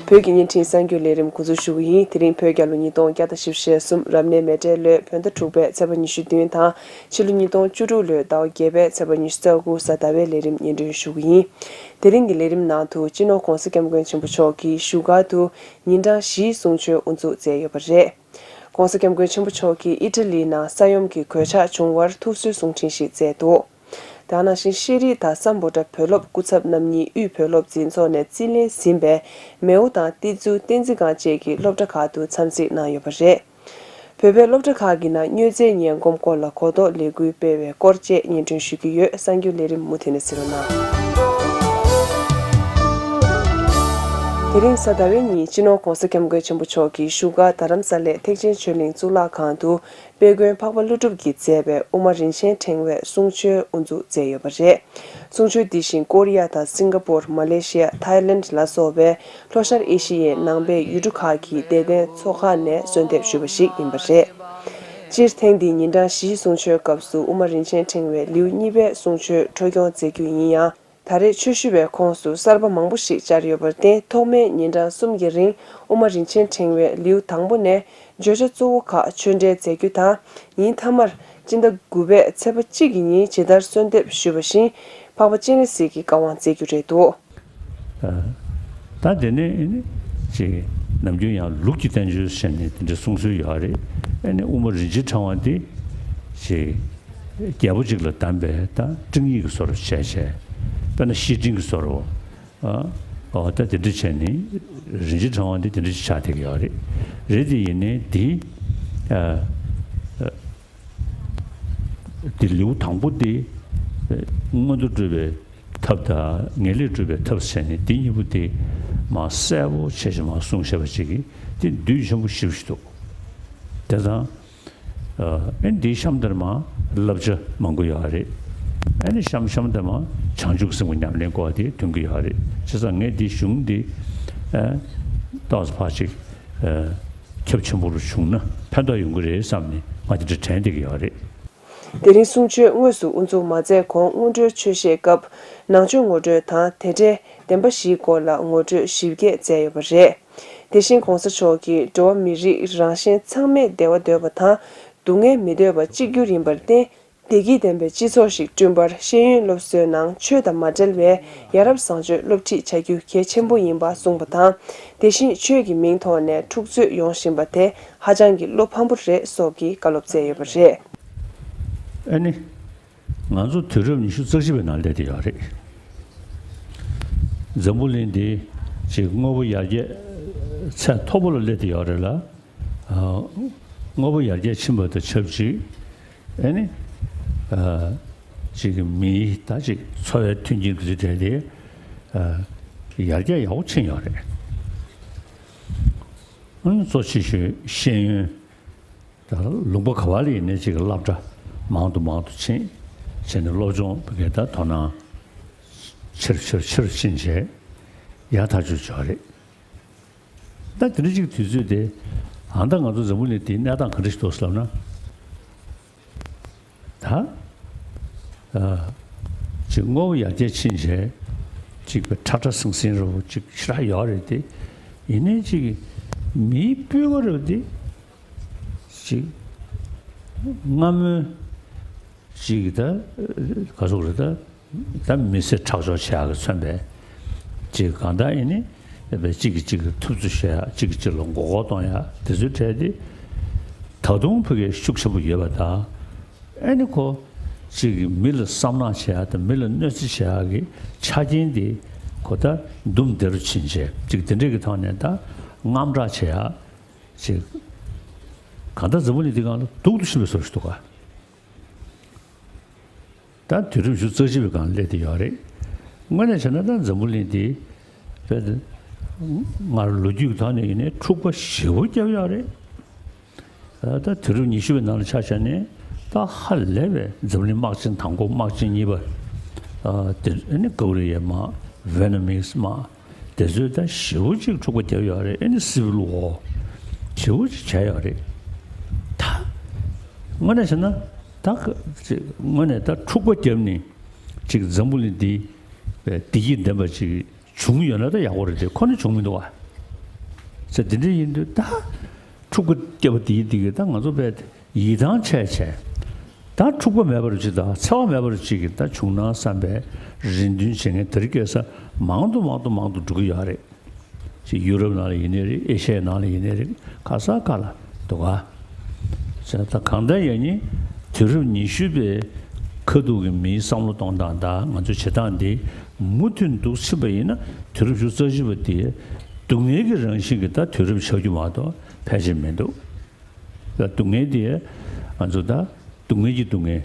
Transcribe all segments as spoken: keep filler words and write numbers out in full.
བོད་ཀྱི་བརྙན་འཕྲིན་གསར་འགྱུར་ལས་རིམ་འགོ་འཛུགས་ཞུ་གི་ཡིན། དེ་རིང་བོད་རྒྱལ་ལོ་ཉིས་སྟོང་བརྒྱ་དང་བཞི་བཅུ་ཞེ་གསུམ་རབ་གནས་མེ་སྤྲེལ་ལོའི་བོད་ཟླ་དྲུག་པའི་ཚེས་པ་ཉི་ཤུ་བདུན་དང་ཕྱི་ལོ་ཉིས་སྟོང་བཅུ་དྲུག་ལོའི་ཟླ་བ་བརྒྱད་པའི་ཚེས་པ་ཉི་ཤུ་རྩ་དགུ་གཟའ་ཟླ་བའི་ལས་རིམ་སྙན་སྒྲོན་ཞུ་གི་ཡིན། དེ་རིང་གི་ལས་རིམ་ནང་དུ་སྤྱི་ནོར་༧གོང་ས་༧སྐྱབས་མགོན་ཆེན་པོ་མཆོག་གིས་བཞུགས་སྒར་དུ་ཉིན་གྲངས་བཞིའི་གསུང་ཆོས་དབུ་འཛུགས་མཛད་ཡོད་པ་རེད། ༧གོང་ས་༧སྐྱབས་མགོན་ཆེན་པོ་མཆོག་གིས་ཨི་ཊ་ལིའི་ནང་ས་ཡོམ་གྱི་གོད་ཆག་བྱུང་བར་ཐུགས་གསོའི་གསུང་འཕྲིན་ཞིག་སྩལ་འདུག། དེ་ནང་བཞིན་ཤེས་རིག་དང་སམ་བྷོ་ཊ་བོད་སློབ་སྐུ་ཚབ་རྣམ་གཉིས་དབུས་བོད་སློབ་འཛིན་ཚོགས་ནས་རྩིས་ལེན་ཟིན་པའི་མེའོ་དང་ཏི་ཙུའུ་བསྟན་འཛིན་སྒང་བཅས་ཀྱི་སློབ་གྲྭ་ཁག་ཏུ་འཚམས་གཟིགས་གནང་ཡོད་པ་རེད། བོད་པའི་སློབ་གྲྭ་ཁག་གི་ནང་མྱོས་རྫས་ངན་གོམས་སྐོར་ལ་གོ་རྟོགས་ལས་འགུལ་སྤེལ་བའི་སྐོར་བཅས་སྙན་སྒྲོན་ཞུ་གི་ཡོད། གསར་འགྱུར་ལས་རིམ་མུ་མཐུད་ནས་གཟིགས་རོགས་གནང་། དེ་རིང་གཟའ་ཟླ་བའི་ཉིན་སྤྱི་ནོར་༧གོང་ས་༧སྐྱབས་མགོན་ཆེན་པོ་མཆོག་གིས་བཞུགས་སྒར་རྡ་རམ་ས་ལའི་ཐེག་ཆེན་ཆོས་གླིང་གཙུག་ལག་ཁང་དུ་དཔལ་མགོན་འཕགས་པ་ཀླུ་སྒྲུབ་ཀྱིས་མཛད་པའི་དབུ་མ་རིན་ཆེན་ཕྲེང་བའི་གསུང་ཆོས་དབུ་འཛུགས་མཛད་ཡོད་པ་རེད། གསུང་ཆོས་འདི་བཞིན་ཀོ་རི་ཡ་དང་སིང་ག་པུར། མ་ལེ་ཤི་ཡ། ཐའི་ལེནྜ་ལ་སོགས་པའི་ལྷོ་ཤར་ཨེ་ཤི་ཡའི་ནང་པའི་ཡུལ་གྲུ་ཁག་གི་དད་ལྡན་ཚོགས་ཁག་ནས་གསོལ་འདེབས་ཞུས་པ་ཞིག་ཡིན་པ་རེད། སྤྱིར་ཐེངས་འདིའི་ཉིན་གྲངས་བཞིའི་གསུང་ཆོས་སྐབས་སུ་དབུ་མ་རིན་ཆེན་ཕྲེང་བའི་ལེའུ་གཉིས་པའི་གསུང་ཆོས་འཕྲོ་སྐྱོང་མཛད་རྒྱུ་ཡིན་ཡང་། ད་རེས་ཆོས་ཞུ་བའི་ཁོངས་སུ་གསར་པ་མང་པོ་ཞིག་བཅར་ཡོད་པར་བརྟེན། ཐོག་མའི་ཉིན་གྲངས་གསུམ་གྱི་རིང་དབུ་མ་རིན་ཆེན་ཕྲེང་བའི་ལེའུ་དང་པོ་ནས་བརྗོད་བྱ་གཙོ་བོ་ཁག་ཆོས་འབྲེལ་མཛད་རྒྱུ་དང་། ཉིན་མཐའ་མར་སྤྱི་ཟླ་དགུ་པའི་ཚེས་པ་གཅིག་གི་ཉིན་ཇི་ལྟར་གསོལ་འདེབས་ཞུས་པ་བཞིན་འཕགས་པ་སྤྱན་རས་གཟིགས་ཀྱི་བཀའ་དབང་སྩལ་རྒྱུ་རེད་འདུག། ད་དེ་ནས་ཅིག་ནམ་རྒྱུན་ཡང་ལུགས་ཀྱི་བསྟན་བཅོས་ཟེར་ནས་དེ་འདྲ་གསུང་སྲོལ་ཡོད་རེད། ཨ་ནི་དབུ་མ་རིན་ཆེན་ཕྲེང་བ་འདི་ཅིག་རྒྱལ་པོ་གཅིག་ལ་གདམས་པའི་ད་སྤྲིངས་ཡིག་གི་བཟོ་འདྲ་བྱས་བྱས། དཔེར་ན་བཤེས་སྤྲིང་གི་བཟོ་འདྲ། ཨ། ཨོ་ད་དེ་འདྲ་བྱས་ནས་རིན་ཆེན་ཕྲེང་བ་འདི་དེ་འདྲ་ཅིག་ཆགས་བསྡད་ཀྱི་ཡོད་རེད། རེད་དེ་ཡིན་ནའི་འདི། ཨ། ཨ། འདི་ལེའུ་དང་པོ་འདི། ཨ། མངོན་མཐོ་སྒྲུབ་པའི་ཐབས་དང་ངེས་ལེགས་སྒྲུབ་པའི་ཐབས་བྱས་ནས་འདི་གཉིས་པོ་འདི་མར་གསལ་པོ་བྱས་བྱས་མར་གསུངས་བཞག་པ་ཅིག་གིས་འདི་འདུས་ཆེན་པོ་ཞེ་པོ་ཞིག་འདུག། དེ་དང་། ཨ་ནི་འདིའི་གཤམ་དེར་མར་བསླབ་བྱ་མང་པོ་ཡོད་རེད། ཨ་ནི་གཤམ་གཤམ་དེར་མར་བྱང་ཆུབ་སེམས་ཀྱི་ཉམས་ལེན་སྐོར་དེ་འདོན་གྱི་ཡོད་རེད། བྱས་ཙང་ངས་འདི་གཞུང་འདི་ཨ་ཏོག་ཙམ་ཕར་ཅིག་ཨ་ཁྱབ་ཆེན་པོ་རུ་བྱུང་ན་ཕན་ཐོགས་ཡོང་གི་རེད་བསམ་ནས་ང་དེ་འདྲ་དྲན་བསྡད་ཀྱི་ཡོད་རེད། དེ་རིང་གསུང་ཆོས་དངོས་སུ་དབུ་འཛུགས་མ་མཛད་གོང་སྔོན་འགྲོའི་ཆོས་བཤད་སྐབས་ནང་ཆོས་ངོ་སྤྲོད་དང་དེ་འབྲེལ་བདེན་པ་བཞིའི་སྐོར་ལ་ངོ་སྤྲོད་ཞིབ་རྒྱས་མཛད་ཡོད་པ་རེད། དེ་བཞིན་གོང་ས་མཆོག་གིས་འགྲོ་བ་མི་རིགས་རང་གཞན་ཚང་མས་བདེ་བ་འདོད་པ་དང་སྡུག་བསྔལ་མི་འདོད་པ་གཅིག་གྱུར་ཡིན་པར་བརྟེན། བདེ་སྐྱིད་ལྡན་པའི་སྤྱི་ཚོགས་ཤིག་བསྐྲུན་པར་ཤེས་ཡོན་སློབ་གསོའི་ནང་ཆོས་དང་མ་འབྲེལ་བའི་ཡ་རབས་བཟང་སྤྱོད་སློབ་ཁྲིད་བྱ་རྒྱུ་གལ་ཆེན་པོ་ཡིན་པ་གསུངས་པ་དང་། དེ་བཞིན་ཆོས་ཀྱི་མིང་ཐོག་ནས་འཁྲུག་རྩོད་ཡོང་བཞིན་པ་དེ་ཧ་ཅང་གི་བློ་ཕམ་པོ་རེད་སོགས་ཀྱི་བཀའ་སློབ་སྩལ་ཡོད་པ་རེད། ཨ་ནི། ང་ཚོ་དུས་རབས་ཉི་ཤུ་རྩ་གཅིག་པའི་ནང་སླེབས་བསྡད་ཡོད་རེད། འཛམ་བུ་གླིང་འདི་ཅིག་དངོས་པོ་ཡར་རྒྱས་ཚད་མཐོ་པོ་ལ་སླེབས་བསྡད་ཡོད་རེད་ལ། ཨ། དངོས་པོ་ཡར་རྒྱས་ཕྱིན་པ་དང་ཆབས་ཅིག་ཨ་ནི། ཨ། ཅིག་མིའི་ད་ཅིག་འཚོ་བའི་མཐུན་རྐྱེན་གྱི་དེ་དེ། ཨ། ཡར་རྒྱས་ཡག་པོ་ཕྱིན་ཡོད་རེད། ཨ་ནི་གཙོ་ཆེ་ཤོས་ཤེས་ཡོན། ད་ལུང་པ་ག་བ་ལ་ཡིན་ནའི་ཅིག་སློབ་གྲྭ་མང་དུ་མང་དུ་ཕྱིན་བྱས་ནས་སློབ་སྦྱོང་གི་ད་དོ་སྣང་ཆེ་རུ་ཆེ་རུ་ཆེ་རུ་ཕྱིན་བྱས་ཡག་ཐག་ཆོད་ཡོད་རེད། ད་དེ་འདྲ་ཅིག་དུས་ཚོད་དེ་ཨ་ད་ང་ཚོ་འཛམ་བུ་གླིང་འདིའི་གནས་སྟངས་ག་འདྲ་ཞིག་འདུག་ཟེར་ལབ་ན། ད་ཨ་ཅིག་དངོས་པོ་ཡར་རྒྱས་ཕྱིན་བྱས་ཅིག་ཁྲ་ཁྲ་ཟིང་ཟིང་རུ་ཅིག་ཞེ་དྲག་ཡོད་རེད་དེ། ཡིན་ནའི་ཅིག་མིའི་སྤུས་ཀ་རུ་དེ། ཅིག་སྔ་མོའི་ཅིག་ད་ག་ཟེར་དགོས་རེད། ད་ད་མི་ཚེ་ཁྲག་སྦྱོར་བྱེད་ཡག་གི་མཚོན་པའི་ཅིག་གང་ལྟར་ཡིན་ནི་ཡོད་པའི་གཅིག་གིས་གཅིག་གི་ཐུབ་ཚོད་བྱེད་ཡག་གཅིག་གིས་གཅིག་ལ་མགོ་སྐོར་གཏོང་ཡག་དེ་ཚོའི་གྲས་དེ་ད་དུང་ཕ་གིར་ཤུགས་ཆེན་པོ་ཡོད་པ་དང་། ཨ་ནི་ཁོ་གཅིག་གིས་མི་ལ་བསམ་ནག་བྱེད་ཡག་དང་མི་ལ་གནོད་འཚེ་བྱེད་ཡག་གི་ཆ་རྐྱེན་དེ་ཁོ་ད་འདུམ་བདེ་རུ་ཕྱིན་བྱས་ཅིག་དེ་འདྲས་ཀྱི་ཐོག་ནས་ད་དངངས་སྐྲག་བྱེད་ཡག་ཅིག་གང་ལྟར་འཛམ་བུ་གླིང་འདི་སྒང་ལ་སྡུག་ཏུ་ཕྱིན་པའི་བཟོ་ཞིག་འདུག་ག། ད་དུས་རབས་ཉི་ཤུ་རྩ་གཅིག་པའི་སྒང་སླེབས་བསྡད་ཡོད་རེད། དངོས་གནས་བྱས་ན་ད་འཛམ་བུ་གླིང་འདི་དཔེ་སྔར་ལོ་རྒྱུས་ཀྱི་ཐོག་ནས་ཡིན་ནའི་འཁྲུག་པ་ཞེ་པོ་བརྒྱབ་ཡོད་རེད། ད་དུས་རབས་ཉི་ཤུ་པའི་ནང་ལ་ཆ་བཞག་ནས་ད་ཧ་ལས་པའི་འཛམ་གླིང་དམག་ཆེན་དང་པོ་དམག་ཆེན་གཉིས་པ། ཨ་དེ་ཨ་ནི་ཀོ་རི་ཡའི་དམག་ཝེ་ནམ་མིས་དམག་དེ་ཚོས་ད་ཞེ་པོ་ཅིག་འཁྲུག་པ་བརྒྱབ་ཡོད་རེད། ཨ་ནི་སི་ཝིལ་ཝར་ཞེ་པོ་ཅིག་བྱས་ཡོད་རེད། ད་དངོས་གནས་བྱས་ན་ད་ཅིག་དངོས་གནས་ད་འཁྲུག་པ་བརྒྱབ་ནས་ཅིག་འཛམ་བུ་གླིང་འདི་བདེ་སྐྱིད་ལྡན་པ་ཅིག་བྱུང་ཡོད་ན་ད་ཡག་པོ་རེད་དེ་ཁོ་ནི་བྱུང་མི་འདུག་བ། ཟེར་དེ་འདྲ་ཡིན་དུས་ད། འཁྲུག་པ་སྐྱེ་བ་དེའི་དེ་གི་ད་ང་ཚོ་བས་ཡིད་ཐང་ཆད་ཆད། ད་འཁྲུག་པ་མེད་པར་ཅིག་དང་འཚེ་བ་མེད་པར་ཅིག་གི་ད་བྱུང་ན་བསམ་པའི་རེ་འདུན་བྱེད་མཁན་དེ་རིགས་སྐྱེ་ས་མང་དུ་མང་དུ་མང་དུ་འགྲོ་གི་ཡོད་རེད། ཅིག་ཡུ་རོབ་ནང་ལ་ཡིན་ནའི་རེད། ཨེ་ཤ་ཡའི་ནང་ལ་ཡིན་ནའི་རེད། ག་ས་ག་ལ་འདུག་ག་ཟེར་ད་གང་ལྟར་ཡང་ནི་དུས་རབས་ཉི་ཤུ་པའི་ཁ་ཐུག་གི་མིའི་བསམ་བློ་གཏོང་སྟངས་དང་ང་ཚོའི་བྱེད་སྟངས་འདི་མུ་མཐུད་འདུག་ཕྱིན་པ་ཡིན་ན་དུས་རབས་ཉི་ཤུ་རྩ་བཞི་པ་དེ་སྡུག་བསྔལ་གྱི་རང་བཞིན་གྱི་ད་དུས་རབས་ཆགས་རྒྱུ་མ་གཏོགས་ཕལ་ཆེར་མི་འདུག་ད་སྡུག་བསྔལ་དེ་ང་ཚོ་ད་སྡུག་བསྔལ་གྱི་སྡུག་བསྔལ།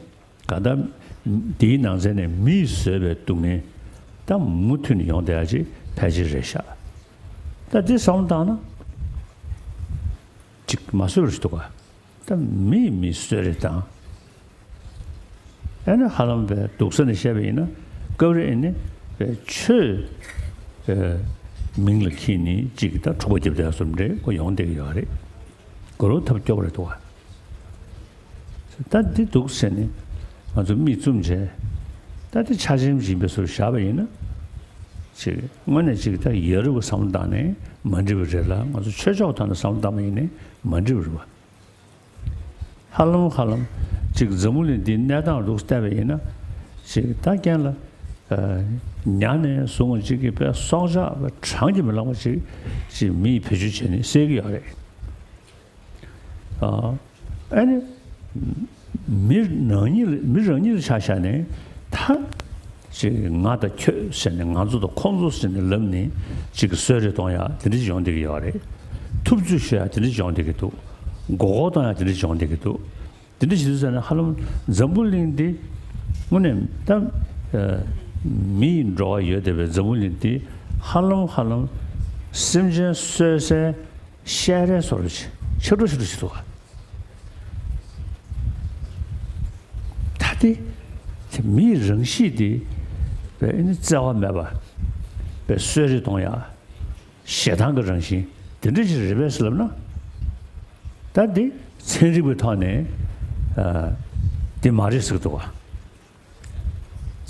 གང་ལྟར་དེའི་ནང་ཚན་ནས་མིས་བཟོས་པའི་སྡུག་བསྔལ་ད་མུ་མཐུད་ནས་ཡོང་བསྡད་ཡ་ཅིག་ཕལ་ཆེར་རེད་ཤག་ད་འདི་བསམ་བློ་བཏང་ན་ཅིག་མ་བཟོད་པ་ཞིག་འདུག་ག་ད་མིས་མི་བཟོས་རེད་དང་། ཨ་ནི་ཧ་ལམ་པའི་སྡུག་ས་ནས་བཤད་པ་ཡིན་ན་སྐབས་རེ་ཨ་ནི་པའི་ཆོས་པའི་མིང་ལ་ཁྱེར་ནས་ཅིག་ད་འཁྲུག་པ་རྒྱབ་བསྡད་ཡ་བཟོ་འདྲ་ཁོ་ཡོང་བསྡད་ཀྱི་ཡོད་རེད། དགོས་རུ་ཐབས་སྐྱོ་པོ་རེད་འདུག་ག་ད་འདི་འདུག་ཟེར་ནས་ང་ཚོ་མིག་བཙུམ་བྱས། ད་འདི་ཆ་ཆེན་ཡིན་པའི་བཟོ་བཞག་པ་ཡིན་ན། ཅིག་དངོས་གནས་ཅིག་ད་ཡ་རབས་བསམ་བློ་བཏང་ནས་མ་འགྲིག་པ་རེད་ལ་ང་ཚོ་ཆོས་ཕྱོགས་ཐོག་ནས་བསམ་བློ་བཏང་པ་ཡིན་ནའི་མ་འགྲིག་པ་རེད་བ། ཧ་ལམ་ཧ་ལམ་ཅིག་འཛམ་བུ་གླིང་འདིའི་གནས་སྟངས་འདུག་བལྟས་པ་ཡིན་ན། ཅིག་ད་རྐྱེན་ལ་ཉ་ནས་བཟུང་བ་ཅིག་གི་པའི་སྲོག་ཆགས་པའི་གྲངས་ཀྱིས་མི་ལང་བ་ཅིག་ཅིག་མིས་བེད་སྤྱོད་བྱས་ནས་བསད་ཀྱི་ཡོད་རེད། ཨ་ནི་མི་རང་ཉིད་ལ་མི་རང་ཉིད་ལ་ཆ་བཞག་ནས་ད་ཅིག་ང་དང་ཁྱོད་ཟེར་ནས་ང་ཚོ་དང་ཁོང་ཚོ་ཟེར་ནས་ལབ་ནས་ཅིག་གསོད་རེས་གཏོང་ཡ་དེ་འདྲ་ཅིག་ཡོང་བསྡད་ཀྱི་ཡོད་རེད། ཐུབ་ཚོད་ཤོད་ཡ་དེ་འདྲ་ཅིག་ཡོང་བསྡད་ཀྱི་འདུག་མགོ་སྐོར་གཏོང་ཡ་དེ་འདྲ་ཅིག་ཡོང་བསྡད་ཀྱི་འདུག་དེ་འདྲ་བྱེད་དུས་ཙམ་ནས་ཧ་ལམ་འཛམ་བུ་གླིང་འདི་དངོས་གནས་ད་མི་ཡི་འགྲོ་བ་ཡོད་བསྡད་པའི་འཛམ་བུ་གླིང་འདི་ཧ་ལམ་ཧ་ལམ་སེམས་ཅན་གསོད་སའི་བཤས་རའི་བཟོ་འདྲ་ཆེ་འགྲོ་ཆེ་འགྲོ་ཞིག་འདུག་ག་ད་དེ་མིའི་རང་གཤིས་དེ་བས་ཨ་ནི་བརྩེ་བ་མེད་པ་བས་གསོད་རེས་གཏོང་ཡ། ཞེ་སྡང་གི་རང་བཞིན་དེ་འདྲ་ཞིག་རེད་པས་ལབ་ན། ད་འདི་ཚན་རིག་པའི་ཐོག་ནས་ཨ་འདི་མ་རེད་ཟེར་གི་འདུག་ག་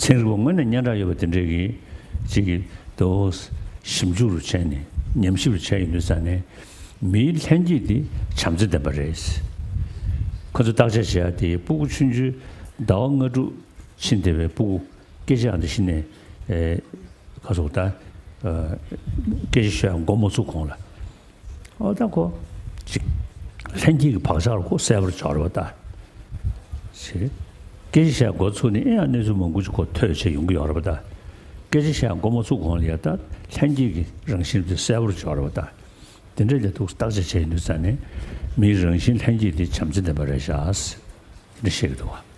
ཚན་རིག་པ་དངོས་གནས་སྙན་གྲགས་ཡོད་པ་དེ་འདྲས་ཀྱིས་ཅིག་གིས་དོ་ཞིབ་འཇུག་རུ་བྱས་ནས་ཉམས་ཞིབ་རུ་བྱས་ཡོང་དུས་ཙང་ནས་མིའི་ལྷན་སྐྱེས་དེ་བྱམས་བརྩེ་ལྡན་པ་རེད། ཁོ་ཚོས་བརྟག་དཔྱད་བྱས་ཡ་དེ་སྤུ་གུ་ཆུང་ཆུང་ཟླ་བ་ལྔ་དྲུག་ཕྱིན་བསྡད་པའི་སྤུ་གུ་སྐད་ཆ་ཡང་དེ་གཞི་ནས་ཨེ་ཁ་སོགས་ད་ཨ་སྐད་ཆ་ཤོད་ཡ་མགོ་མ་ཚུགས་གོང་ལ། ཨོ་ད་ཁོ་ཅིག་ལྷན་སྐྱེས་ཀྱི་བག་ཆགས་ལ་ཁོ་གསལ་པོར་འབྱོར་བ་ད། ཞེས། སྐད་ཆ་བཤད་འགོ་ཚུགས་ནས་ཨེ་ཡང་གནས་ཚུལ་མང་པོ་ཅིག་ཁོ་ཐོས་བྱས་ཡོང་གི་ཡོད་རེད་པ་ད། སྐད་ཆ་བཤད་འགོ་མ་ཚུགས་གོང་ལ་ཡ་ད་ལྷན་སྐྱེས་ཀྱི་རང་བཞིན་དེ་གསལ་པོར་འབྱོར་བ་ད། དེ་འདྲ་ལས་ཐུགས་བརྟག་དཔྱད་བྱས་ཡོང་དུས་ཙང་ནས་མིའི་རང་བཞིན་ལྷན་སྐྱེས་དེ་བྱམས་བརྩེ་ལྡན་པ་རེད་ཤག་འདི་བཤད་ཀྱི་འདུག་བ།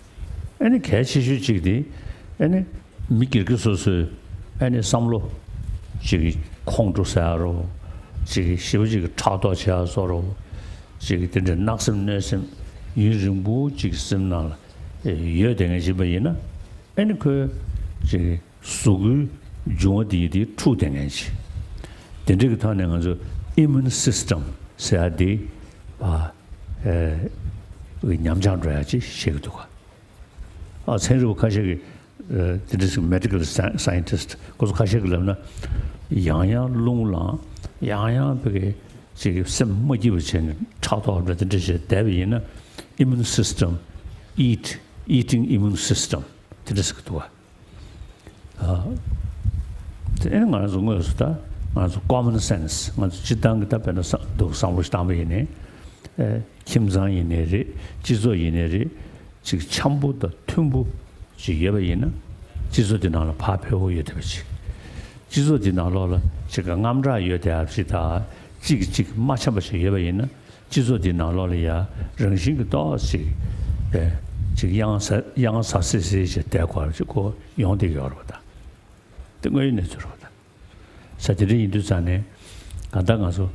ཨ་ནི་གལ་ཆེ་ཤོས་གཅིག་དེ་ཨ་ནི་མི་སྒེར་གྱི་སོ་སོའི་ཨ་ནི་བསམ་བློ་གཅིག་གི་ཁོང་ཁྲོ་ཟ་ཡ་རོ། གཅིག་གི་ཞི་བ་གཅིག་གི་ཕྲག་དོག་བྱེད་ཡ་བཟོ་རོ། གཅིག་གི་དེ་འདྲའི་གནག་སེམས་གནོད་སེམས་ཡུན་རིང་པོ་གཅིག་གི་སེམས་ནང་ལ་ཡོད་བསྡད་མཁན་ཞིག་ཡིན་པ་ཡིན་ན་ཨ་ནི་ཁོའི་གཅིག་གི་གཟུགས་པོའི་འབྱུང་བ་དེ་ཡི་དེ་འཁྲུག་བསྡད་མཁན་ཞིག་དེ་འདྲ་གི་ཐོག་ནས་ང་ཚོ་ཨི་མུན་སིས་ཊམ་ཟེར་ཡ་དེ་ཨ་ཨེ་ཉམས་ཆག་འགྲོ་ཡ་ཅིག་བཤད་ཀྱི་འདུག་ག་ཨ་ཚན་རིག་པ་ཁ་ཤས་ཀྱིས་ཨ་དེ་འདྲ་ཞིག་མེ་ཌི་ཀལ་སའེན་ཊིསཊ་ཁོ་ཚོ་ཁ་ཤས་ཀྱིས་ལབ་ན་ཡང་ཡང་རླུང་ལངས་ཡང་ཡང་བོད་ཀྱི་ཅིག་སེམས་མ་སྐྱིད་པ་བྱས་ནས་ཕྲག་དོག་འདྲ་དེ་འདྲ་ཞིག་བསྡད་པ་ཡིན་ན་ཨི་མུན་སིས་ཊམ་ཨིཊ་ཨིཊ་ཨིང་ཨི་མུན་སིས་ཊམ་དེ་འདྲ་ཟེར་གྱི་འདུག་ག་ཨ། དེ་ཨེ་ང་རང་ཚོ་དངོས་སུ་ད་ང་ཚོ་ཀོ་མོན་སེན་སི་ང་ཚོ་སྤྱིར་བཏང་གི་ད་དཔེར་ན་བསམ་འདུག་བསམ་བློ་ཞིག་བཏང་པ་ཡིན་ནའི། ཨེ་ཁྱིམ་ཚང་ཡིན་ནའི་རེད། སྤྱི་ཚོགས་ཡིན་ནའི་རེད། ཅིག་འཆམ་པོ་དང་མཐུན་པོ་ཅིག་ཡོད་པ་ཡིན་ན་སྤྱི་ཚོགས་དེ་ནང་ལ་བག་ཕེབས་པོ་ཡོད་བསྡད་པ་ཅིག་སྤྱི་ཚོགས་དེ་ནང་ལོགས་ལ་ཅིག་གི་དངངས་སྐྲག་ཡོད་བསྡད་པ་ཅིག་དང་གཅིག་གིས་གཅིག་མ་འཆམ་པ་ཞིག་ཡོད་པ་ཡིན་ན། སྤྱི་ཚོགས་འདིའི་ནང་ལོགས་ལ་ཡ་རང་བཞིན་གྱིས་ཏོག་ཙམ་པའི་ཅིག་གཡང་ས་གཡང་ས་སི་སི་ཞིག་བསྡད་དགོས་པ་ཅིག་ཁོ་ཡོང་བསྡད་ཡོད་རེད་པ་ད། དེ་དངོས་ཡོད་གནས་ཚུལ་རེད་པ་ད། ས་དེ་འདྲ་ཡིན་དུས་ཙང་ནས་གང་ལྟར་ང་ཚོ་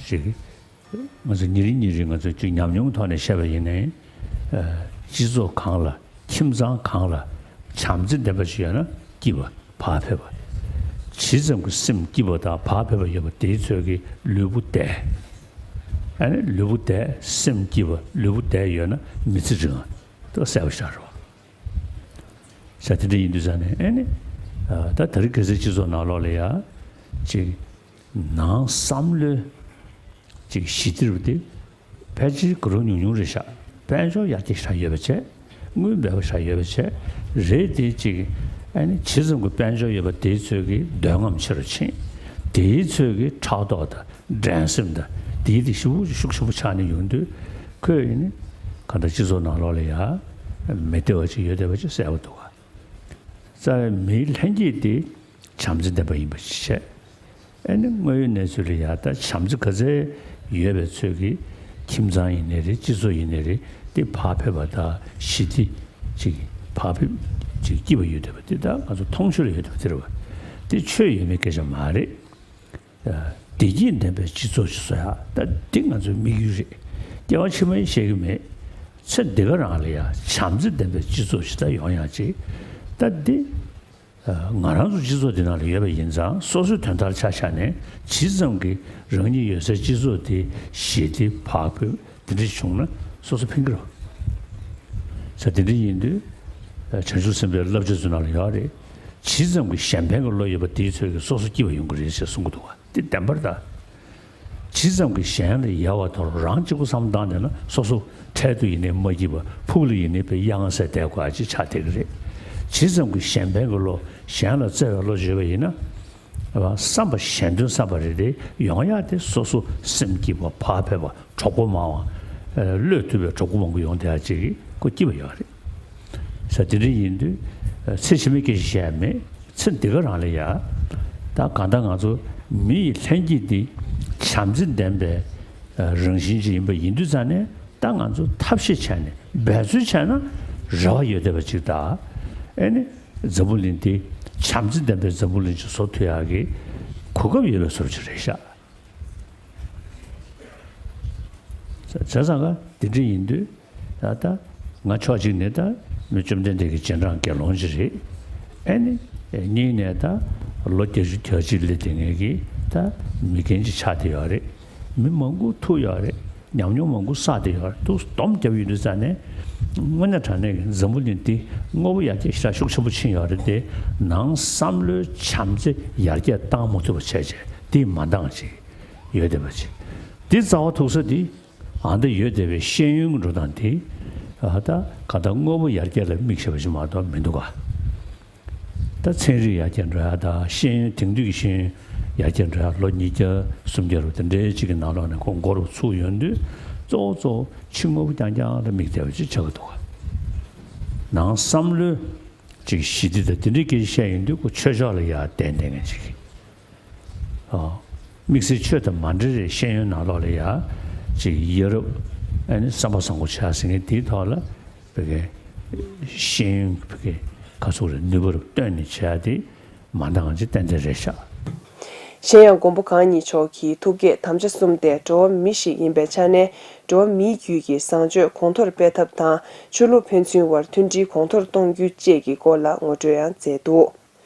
ཅིག་ང་ཚོ་ཉིན་རེ་ཉིན་རེ་ང་ཚོ་ཅིག་ཉམས་མྱོང་ཐོག་ནས་བཤད་པ་ཡིན་ནའི་སྤྱི་ཚོགས་གང་ལ་ཁྱིམ་ཚང་གང་ལ་བྱམས་བརྩེ་ལྡན་པ་ཞིག་ཡོད་ན་སྐྱིད་པ། བག་ཕེབས་པ། ཇི་ཙམ་གྱི་སེམས་སྐྱིད་པ་དང་བག་ཕེབས་པ་ཡོད་པ་དེའི་ཚོད་ཀྱིས་ལུས་པོ་བདེ། ཨ་ནི་ལུས་པོ་བདེ་སེམས་སྐྱིད་པ་ལུས་པོ་བདེ་ཡོད་ན་མི་ཚེ་རིང་ང་ཏོག་གསལ་པོ་ཤར་རོ། ས་དེ་འདྲ་ཡིན་དུས་ཙང་ནས་ཨ་ནི་ད་ད་རེས་གལ་སྲིད་སྤྱི་ཚོགས་ནང་ལོགས་ལ་ཡ་ཅིག་ནང་བསམ་བློའི་ ཅིག་ཞི་བདེ་རུ་དེ་ཕལ་ཆེར་གུ་རུ་ཉུང་ཉུང་རེད་ཤག་དཔལ་འབྱོར་ཡར་རྒྱས་ཤག་ཡོད་པ་བྱས། དངུལ་འབེལ་བ་ཤག་ཡོད་པ་བྱས། རེད་དེ་ཅིག་ཨ་ནི་ཇི་ཙམ་གྱི་དཔལ་འབྱོར་ཡོད་པ་དེའི་ཚོད་ཀྱི་འདོད་རྔམ་ཆེ་རུ་ཕྱིན། དེའི་ཚོད་ཀྱི་ཕྲག་དོག་དང་འགྲན་སེམས་དང་དེའི་དེ་ཞེ་པོ་ཤུགས་ཆེན་པོ་ཆགས་ནས་ཡོང་དུས། ཁོས་ཨ་ནི་གང་ལྟར་སྤྱི་ཚོགས་ནང་ལོགས་ལ་ཡ་མི་བདེ་བ་ཅིག་ཡོད་བསྡད་པ་ཅིག་གསལ་པོ་འདུག་ག་རྩ་བའི་མིའི་ལྷན་སྐྱེས་དེ་བྱམས་བརྩེ་ལྡན་པ་ཡིན་པ་ཞིག་བྱས། ཨ་ནི་དངོས་ཡོད་གནས་ཚུལ་ལ་ཡ་ད་བྱམས་བརྩེ་ག་ཚད་ཡོད་པའི་ཚོད་ཀྱིས་ཁྱིམ་ཚང་ཡིན་ནའི་རེད། སྤྱི་ཚོགས་ཡིན་ནའི་རེད། དེ་བག་ཕེབས་པ་དང་ཞི་བདེ་ཅིག་བག་ཕེབས་ཅིག་སྐྱིད་པ་ཡོད་བསྡད་པ་དེ་ད་ང་ཚོ་མཐོང་ཆོས་ལ་ཡོད་བསྡད་པ་དེ་རེད་བ། དེ་ཆོས་ཡོད་མེད་སྐད་ཆ་མ་རེད། བདེ་སྐྱིད་ལྡན་པའི་སྤྱི་ཚོགས་ཤིག་བཟོ་ཡག་ད་འདི་ང་ཚོའི་དམིགས་ཡུལ་རེད། སྐྱེ་བ་ཕྱི་མ་ཡིན་ཤེས་ཀྱི་མེད། ཚེ་འདི་ག་རང་ལ་ཡ་བྱམས་བརྩེ་ལྡན་པའི་སྤྱི་ཚོགས་ཤིག་ད་ཡོང་ཡག་ཅིག་ད་འདི་ང་རང་ཚོ་སྤྱི་ཚོགས་འདི་ནང་ལ་ཡོད་པ་ཡིན་ཙང་། སོ་སོའི་དོན་དག་ཆ་བཞག་ནས་ཇི་ཙམ་གྱིས་རང་ཉིད་ཡོད་སའི་སྤྱི་ཚོགས་དེ་ཞི་བདེ་བག་ཕེབས་དེ་འདྲ་བྱུང་ན་སོ་སོ་ཕན་གྱི་རེད། ས་དེ་འདྲ་ཡིན་དུས་བྱང་ཆུབ་སེམས་དཔའི་བསླབ་བྱ་ཚོའི་ནང་ལ་ཡོད་རེད། ཇི་ཙམ་གྱིས་གཞན་ཕན་གྱི་བློ་ཡོད་པ་དེའི་ཚོད་ཀྱིས་སོ་སོ་སྐྱིད་པ་ཡོང་གི་རེད་ཅེས་གསུང་གི་འདུག་བ། དེ་བདེན་པར་གདའ། ཇི་ཙམ་གྱིས་གཞན་ལ་ཡལ་བ་དོར་རང་གཅིག་པུ་བསམ་བློ་བཏང་བསྡད་ན་སོ་སོ་འཕྲལ་དུ་ཡིན་ནའི་མ་སྐྱིད་པ། ཕུགས་ལ་ཡིན་ནའི་དཔེ་གཡང་སར་བསྡད་དགོས་ཅིག་ཆགས་བསྡད་ཀྱི་རེད། ཇི་ཙམ་གྱིས་གཞན་ཕན་གྱི་བློ། གཞན་ལ་བརྩེ་བའི་བློ་ཡོད་པ་ཡིན་ན། བསམ་པ་གཞན་དོན་བསམ་པ་རེ་རེ་ཡོང་ཡག་དེ་སོ་སོ་སེམས་སྐྱིད་པ། བག་ཕེབས་པ། གྲོགས་པོ་མང་བ། བློས་ཐུབ་པའི་གྲོགས་པོ་མང་པོ་ཡོང་བསྡད་ཡག་ཅིག་གིས་ཁོ་སྐྱིད་པ་ཡོད་རེད། ས་དེ་འདྲ་ཡིན་དུས་ཚེ་ཕྱི་མའི་སྐད་ཆ་བཤད་ཡག་མེད། ཚེ་འདི་ག་རང་ལ་ཡ། ད་གང་ལྟར་ང་ཚོ་མི་ཡི་ལྷན་སྐྱེས་འདི་བྱམས་བརྩེ་ལྡན་པའི་རང་བཞིན་ཅིག་ཡིན་པ་ཡིན་དུས་ཙང་ནས། ད་ང་ཚོ་ཐབས་ཤེས་བྱས་ནས་འབད་རྩོལ་བྱས་ན་རེ་བ་ཡོད་བསྡད་པ་ཅིག་དང་། ཨེ་ནི་འཛམ་བུ་གླིང་འདི་བྱམས་བརྩེ་ལྡན་པའི་འཛམ་བུ་གླིང་ཅིག་བཟོ་ཐུབ་ཡག་གི་གོ་སྐབས་ཡོད་པའི་བཟོ་འདྲ་ཅིག་རེད་ཤག་བྱས་ཙང་ག་དེ་འདྲ་ཡིན་དུས། ད་ལྟ་ང་ཕྱོགས་གཅིག་ནས་ད་མི་བཅོམ་ལྡན་འདས་ཀྱི་རྗེས་འབྲང་དགེ་སློང་ཅིག་རེད། ཨེ་ནི་གཉིས་ནས་ད་ལོ་བརྒྱད་ཅུ་གྱ་གཅིག་སླེབས་བསྡད་མཁན་གྱི་ད་མི་རྒན་ཅིག་ཆགས་བསྡད་ཡོད་རེད། མི་མང་པོ་ཐུག་ཡོད་རེད། ཉམས་མྱོང་མང་པོ་བསགས་བསྡད་ཡོད་རེད། ཐུགས་སྡོམ་བརྒྱབ་ཡོང་དུས་ཙང་ནས། དངོས་གནས་དྲང་གནས་ཀྱི་འཛམ་བུ་གླིང་འདི་དངོས་པོ་ཡར་རྒྱས་ཞེ་དྲག་ཤུགས་ཆེན་པོ་ཕྱིན་ཡོད་རེད་དེ། ནང་བསམ་བློའི་བྱམས་བརྩེ་ཡར་རྒྱས་བཏང་མ་ཐུབ་པ་བྱས་བྱས་དེ་མ་འདང་ཅིག་ཡོད་བསྡད་པ་ཅིག་དེ་རྩ་བ་ཐུག་ས་དེ། ཨ་ད་ཡོད་བསྡད་པའི་ཤེས་ཡོན་གྱི་འགྲོ་སྟངས་དེ། ཨ་ད་ག་ད་དངོས་པོ་ཡར་རྒྱས་ལ་དམིགས་བྱས་པ་ཞིག་མ་གཏོགས་མི་འདུག་ག་ད་ཚན་རིག་ཡར་རྒྱས་འགྲོ་ཡག་དང་། ཤེས་ཡོན་དེང་དུས་ཀྱི་ཤེས་ཡོན་ཡར་རྒྱས་འགྲོ་ཡག་ལོ་ཉིས་བརྒྱ་སུམ་བརྒྱ་རུ་དེ་འདྲའི་ཅིག་གི་ནང་ལོགས་ནས་ཁོ་འགོ་རུ་ཚུགས་ཡོང་དུས། གཙོ་བོ་གཙོ་བོ་ཕྱི་དངོས་པོ་རྐྱང་རྐྱང་ལ་དམིགས་བསྡད་པ་ཅིག་ཆགས་ཀྱི་འདུག་ག་ནང་བསམ་བློའི་ཅིག་ཞི་བདེ་དང་དེ་འདྲའི་སྐད་ཆ་བཤད་ཡོང་དུས་ཁོ་ཆོས་ཕྱོགས་ལ་ཡར་བསྟན་བསྡད་མཁན་ཅིག་ཨ། དམིགས་བསལ་ཆོས་དང་མ་འབྲེལ་བའི་ཤེས་ཡོན་ནང་ལོགས་ལ་ཡ། ཅིག་ཡ་རབས་ཨ་ནི་བསམ་པ་བཟང་པོ་བྱ་ཟེར་མཁན་དེའི་ཐོག་ལ་བོད་སྐད་ཤེས་ཡོན་བོད་སྐད་ག་ཚོད་རེད། ནུས་པ་རུ་བཏོན་ནས་བྱ་དེ་མ་འདང་ཅིག་ཏན་ཏན་རེད་ཤག་གཞན་ཡང་མགོན་པོ་གང་ཉིད་མཆོག་གིས་ཐུགས་བསྐྱེད་དམ་བཅའ་གསུམ་དེ་འགྲོ་བ་མི་ཞིག་ཡིན་པའི་ཆ་ནས། འགྲོ་བ་མིའི་རྒྱུད་ཀྱི་བཟང་སྤྱོད་གོང་མཐོར་སྤེལ་ཐབས་དང་། ཆོས་ལུགས་ཕན་ཚུན་བར་མཐུན་སྒྲིལ་གོང་མཐོར་གཏོང་རྒྱུ་བཅས་ཀྱི་སྐོར་ལ་ངོ་སྤྲོད་ཡང་མཛད་འདུག་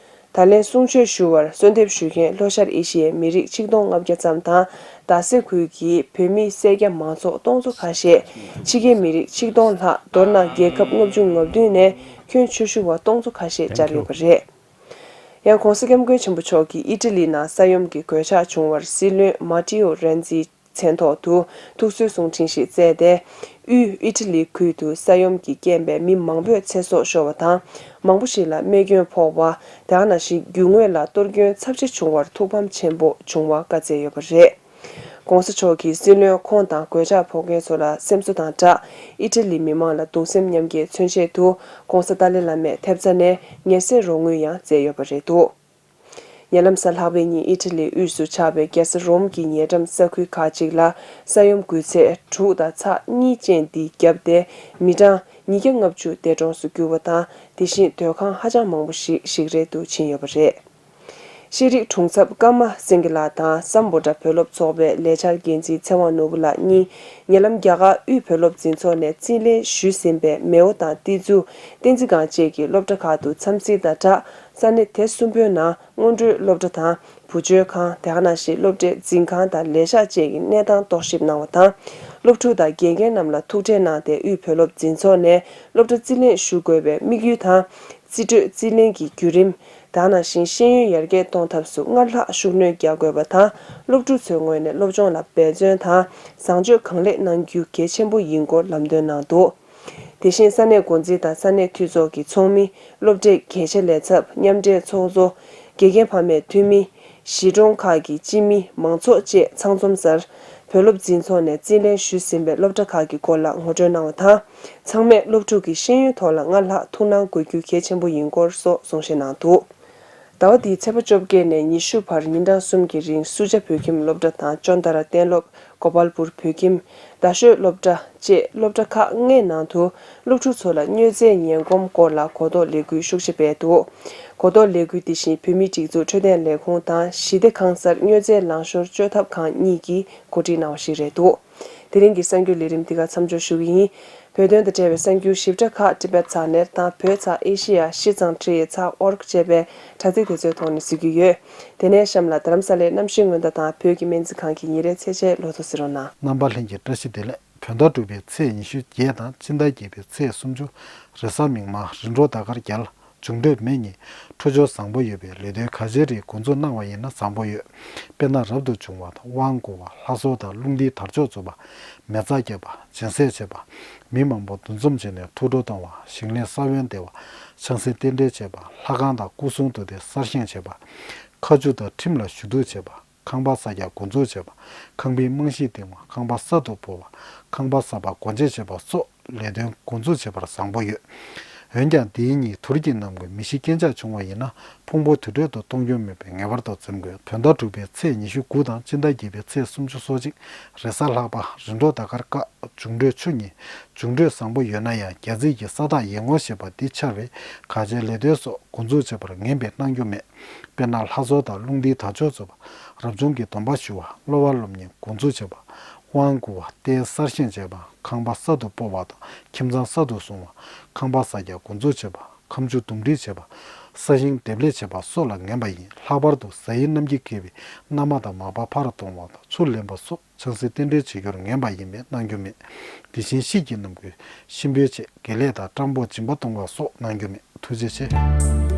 ད་ལན་གསུང་ཆོས་ཞུ་བར་གསོལ་འདེབས་ཞུ་མཁན་ལྷོ་ཤར་ཨེ་ཤི་ཡའི་མི་རིགས་ཆིག་སྟོང་ལྔ་བརྒྱ་ཙམ་དང་། རྡ་སའི་ཁུལ་གྱི་བོད་མི་སེར་སྐྱ་མང་ཚོགས་སྟོང་ཚོ་ཁ་ཤས། ཕྱི་རྒྱལ་མི་རིགས་ཆིག་སྟོང་ལྷག་མདོར་ན་རྒྱལ་ཁབ་ལྔ་བཅུ་ང་བདུན་ནས་ཁྱོན་ཆེ་ཤོས་པ་སྟོང་ཚོ་ཁ་ཤས་བཅར་ཡོད་པ་རེད། ཡང་༧གོང་ས་༧སྐྱབས་མགོན་ཆེན་པོ་མཆོག་གིས་ཨི་ཊ་ལི་ནང་ས་ཡོམ་གྱི་གོད་ཆག་བྱུང་བར་སྲིད་བློན་མ་ཏི་ཨོ་རན་ཛིའི་མཚན་ཐོག་ཏུ་ཐུགས་གསོའི་གསུང་འཕྲིན་ཞིག་བསྩལ་ཏེ། དབུས་ཨི་ཊ་ལི་ཁུལ་དུ་ས་ཡོམ་གྱི་རྐྱེན་པས་མི་མང་པོས་ཚེ་སྲོག་ཤོར་བ་དང་། མང་པོ་ཞིག་ལ་རྨས་སྐྱོན་ཕོག་པ། དེ་ག་ནང་བཞིན་རྒྱུ་དངོས་ལ་གཏོར་སྐྱོན་ཚབས་ཆེ་བྱུང་བར་ཐུགས་ཕམ་ཆེན་པོ་བྱུང་བ་བཀའ་སྩལ་ཡོད་པ་རེད། ༸གོང་ས་མཆོག་གིས་སྲིད་བློན་ཁོང་དང་གོད་ཆག་ཕོག་མཁན་ཚོ་ལ་སེམས་གསོ་དང་སྦྲགས། ཨི་ཊ་ལི་མི་མང་ལ་གདུང་སེམས་མཉམ་སྐྱེད་མཚོན་ཆེད་དུ། ༸གོང་ས་ཏཱ་ལའི་བླ་མས་ཐེབས་རྩ་ནས་ངལ་སེལ་རོགས་དངུལ་ཡང་བསྩལ་ཡོད་པ་རེད་འདུག་ཉེ་ལམ་གཟའ་ལྷག་པའི་ཉིན་ཨི་ཊ་ལིའི་དབུས་སུ་ཆགས་པའི་རྒྱལ་ས་རོམ་གྱི་ཉེ་འགྲམ་ས་ཁུལ་ཁག་ཅིག་ལ་ས་ཡོམ་འགུལ་ཚད་དྲུག་དང་ཚེག་གཉིས་ཅན་འདི་བརྒྱབ་སྟེ། མི་གྲངས་ཉིས་བརྒྱ་ལྔ་བཅུ་འདས་གྲོངས་སུ་གྱུར་བ་དང་། དེ་བཞིན་སྡོད་ཁང་ཧ་ཅང་མང་པོ་ཞིག་ཞིག་རལ་དུ་ཕྱིན་ཡོད་པ་རེད། ཤེས་རིག་དྲུང་ཚབ་ཀརྨ་སེང་གེ་ལགས་དང་སམ་བྷོ་ཊ་བོད་སློབ་ཚོགས་པའི་ལས་འཆར་འགན་འཛིན་ཚེ་དབང་ནོར་བུ་ལགས་གཉིས། ཉེ་ལམ་རྒྱ་གར་དབུས་བོད་སློབ་འཛིན་ཚོགས་ནས་རྩིས་ལེན་ཞུས་ཟིན་པའི་མེའོ་དང་ཏི་ཛུ། བསྟན་འཛིན་སྒང་བཅས་ཀྱི་སློབ་གྲྭ་ཁག་ཏུ་འཚམས་གཟིགས་དང་སྦྲགས། ས་གནས་དེ་གསུམ་པོའི་ནང་སྔོན་འགྲོའི་སློབ་གྲྭ་དང་། བུ་བཅོལ་ཁང་། དེ་ག་ནང་བཞིན་སློབ་གྲྭའི་འཛིན་ཁང་དང་ལས་ཤག་བཅས་ཀྱི་གནས་སྟངས་རྟོག་ཞིབ་གནང་བ་དང་། སློབ་ཕྲུག་དང་དགེ་རྒན་རྣམས་ལ་ཐུག་འཕྲད་གནང་སྟེ། དབུས་བོད་སློབ་འཛིན་ཚོགས་ནས་སློབ་གྲྭ་རྩིས་ལེན་ཞུ་དགོས་པའི་དམིགས་ཡུལ་དང་། རྩིས་སྤྲོད་རྩིས་ལེན་གྱི་བརྒྱུད་རིམ། ད་ནང་བཞིན་ཤེས་ཡོན་ཡར་རྒྱས་གཏོང་ཐབས་སུ་སྔར་ལྷག་ཤུགས་སྣོན་རྒྱག་དགོས་པ་དང་། སློབ་ཕྲུག་ཚོའི་ངོས་ནས་སློབ་སྦྱོང་ལ་འབད་བརྩོན་དང་བཟང་སྤྱོད་གང་ལེགས་གནང་རྒྱུ་གལ་ཆེན་པོ་ཡིན་སྐོར་ལམ་སྟོན་གནང་འདུག་དེ་བཞིན་ས་གནས་འགོ་འཛིན་དང་ས་གནས་འཐུས་ཚོགས་ཀྱི་ཚོགས་མི། སློབ་གྲྭའི་གལ་ཆེ་ལས་ཚབ། མཉམ་འབྲེལ་ཚོགས་གཙོ། དགེ་རྒན་ཕ་མའི་འཐུས་མི། གཞིས་གྲོང་ཁག་གི་སྤྱི་མི། མང་ཚོགས་བཅས་ཚང་འཛོམས་སར། བོད་སློབ་འཛིན་ཚོགས་ནས་རྩིས་ལེན་ཞུས་ཟིན་པའི་སློབ་གྲྭ་ཁག་གི་སྐོར་ལ་ངོ་སྤྲོད་གནང་བ་དང་། ཚང་མས་སློབ་ཕྲུག་གི་ཤེས་ཡོན་ཐོག་ལ་སྔར་ལྷག་ཐུགས་སྣང་དགོས་རྒྱུ་གལ་ཆེན་པོ་ཡིན་སྐོར་སོགས་གསུང་བཤད་གནང་འདུག་ཟླ་བ་འདིའི་ཚེས་པ་བཅོ་བརྒྱད་ནས་ཉི་ཤུ་བར་ཉིན་གྲངས་གསུམ་གྱི་རིང་སུ་ཇཱ་བོད་ཁྱིམ་སློབ་གྲྭ་དང་ཅོན་ཏ་ར་གཏན་སློབ། གོ་པལ་པུར་བོད་ཁྱིམ། རྡ་ཤོད་སློབ་གྲྭ་བཅས་སློབ་གྲྭ་ཁག་ལྔའི་ནང་དུ་སློབ་ཕྲུག་ཚོ་ལ་མྱོས་རྫས་ངན་གོམས་སྐོར་ལ་གོ་རྟོགས་ལས་འགུལ་ཤུགས་ཆེ་སྤེལ་འདུག་གོ་རྟོགས་ལས་འགུལ་འདི་བཞིན་བོད་མིའི་སྒྲིག་འཛུགས་འཕྲོད་བསྟེན་ལས་ཁུངས་དང་ཞི་བདེ་ཁང་གསར་མྱོས་རྫས་ལང་ཤོར་བཅོས་ཐབས་ཁང་གཉིས་ཀྱིས་གོ་སྒྲིག་གནང་བ་ཞིག་རེད་འདུག་དེ་རིང་གི་གསར་འགྱུར་ལས་རིམ་འདི་ག་མཚམས་འཇོག་ཞུ་གི་ཡིན། བོད་དོན་དང་འབྲེལ་བའི་གསར་འགྱུར་ཞིབ་ཕྲ་ཁག་ཊི་བེཊ་ཚགས་ནེཊ་དང་བོད་ཚགས་ཨེ་ཤི་ཡ་ཤིས་ཙང་ཁྲི་ཡི་ཚགས་ཨོར་ཀ་ཅེས་པའི་དྲ་ཚིགས་དེ་ཚོའི་ཐོག་ནས་གཟིགས་རྒྱུ་ཡོད། དེ་ནས་གཤམ་ལ་རྡ་རམ་ས་ལའི་གནམ་གཤིས་སྔོན་བརྡ་དང་བོད་ཀྱི་སྨན་རྩིས་ཁང་གི་ཉིན་རེའི་ཚེས་ཆའི་ལོ་ཐོ་གཟིགས་རོགས་གནང་། རྣམ་པ་ལྷན་རྒྱས་བཀྲ་ཤིས་བདེ་ལེགས། བོད་ཟླ་དྲུག་པའི་ཚེས་ཉི་ཤུ་བརྒྱད་དང་སྤྱི་ཟླ་བརྒྱད་པའི་ཚེས་སུམ་ཅུ། རེས་གཟའ་མིག་དམར། རིམ་གྲོ་ཟླ་སྐར་རྒྱལ། འབྱུང་འཕྲོད་མེ་གཉིས། འཕྲོད་སྦྱོར་བཟང་པོ་ཡོད་པས་ལས་དོན་ག་ཅིའི་རིགས་འགོ་འཛུགས་གནང་བ་ཡིན་ན་བཟང་པོ་ཡོད། དཔེར་ན་རབ་ཏུ་བྱུང་བ་དང་དབང་བསྐུར་བ། ལྷ་གསོལ་དང་རླུང་རྟའི་དར་ལྕོག་འཛུགས་པ། མེ་བཙའ་རྒྱབ་པ། སྦྱིན་སྲེག་བྱེད་པ། མི་མང་པོ་འདུ་འཛོམས་བྱས་ནས་ཐུགས་སྤྲོ་གཏོང་བ། ཞིང་ལས་ས་བོན་འདེབས་པ། ཆང་སྲིན་རྟེན་འབྲེལ་བྱེད་པ། ལྷ་ཁང་དང་སྐུ་གསུང་ཐུགས་རྟེན་གསར་བཞེངས་བྱེད་པ། མཁའ་མཆུ་དང་ཁྲིམས་ལ་ཞུ་གཏུག་བྱེད་པ། ཁང་པ་གསར་རྒྱག་འགོ་འཛུགས་བྱེད་པ། ཁང་པའི་རྨང་གཞི་བཏིང་བ། ཁང་པ་གསར་དུ་སྤོ་བ། ཁང་པ་གསར་པ་སྒོ་འབྱེད་བྱེད་པ་སོགས་ལས་དོན་འགོ་འཛུགས་བྱེད་པར་བཟང་པོ་ཡོད། འོན་ཀྱང་འདིའི་ཉིན་དུར་གྱི་གནམ་སྒོས་མེ་ཤི་རྐྱེན་ཆག་བྱུང་བ་ཡིན་ན་ཕུང་པོ་དུར་ཁྲོད་དུ་གཏོང་རྒྱུ་མེད་པས་ངེས་པར་དུ་འཛེམ་དགོས། བོད་ཟླ་དྲུག་པའི་ཚེས་ཉི་ཤུ་དགུ་དང་སྤྱི་ཟླ་བརྒྱད་པའི་ཚེས་སུམ་ཅུ་སོ་གཅིག། རེས་གཟའ་ལྷག་པ། རིམ་གྲོ་ཟླ་སྐར་དཀར། འབྱུང་འཕྲོད་ཆུ་གཉིས། འབྱུང་འཕྲོད་བཟང་པོ་ཡོད་ན་ཡང་རྒྱ་རྩིས་ཀྱི་ས་བདག་ཡེ་སྔོན་ཞེས་པ་འདི་འཆར་བས་ག་ཅིའི་ལས་དོན་སོགས་འགོ་འཛུགས་བྱེད་པར་ངན་པའི་གནང་རྒྱུ་མེད། དཔེར་ན་ལྷ་གསོལ་དང་རླུང་རྟའི་དར་ལྕོག་འཛུགས་པ། རབ་བྱུང་གི་སྡོམ་པ་ཞུ་བ། སློབ་པ་སློབ་གཉེར་འགོ་འཛུགས་བྱེད་པ། དབང་བསྐུར་བ། རྟེན་གསར་བཞེངས་བྱེད་པ། ཁང་པ་གསར་དུ་སྤོ་བ་དང་ཁྱིམ་ཚང་གསར་དུ་བསྲུང་བ། ཁང་པ་གསར་རྒྱག་འགོ་འཛུགས་བྱེད་པ། ཁ་མཆུ་འདུམ་འགྲིག་བྱེད་པ། ས་ཞིང་འདེབས་ལས་བྱེད་པ་སོགས་ལ་ངན་པ་ཡིན། ལྷག་པར་དུ་གཟའ་ཡི་གནམ་གྱིས་བསྐལ་བའི་མནའ་མ་དང་མར་པ་ཕར་གཏོང་བ་དང་ཚུར་ལེན་པ་སོགས་ཆང་སྲིན་རྟེན་འབྲེལ་བྱེད་རྒྱུར་ངན་པ་ཡིན་པས་གནང་རྒྱུ་མེད། དེ་བཞིན་དཔྱིད་ཀྱི་གནམ་སྒོས་གཤིན་པོའི་ཆེད་དགེ་ལས་དང་སྤྲང་པོ་སྦྱིན་པ་གཏོང་བ་སོགས་གནང་རྒྱུ་མེད། ཐུགས་རྗེ་ཆེ།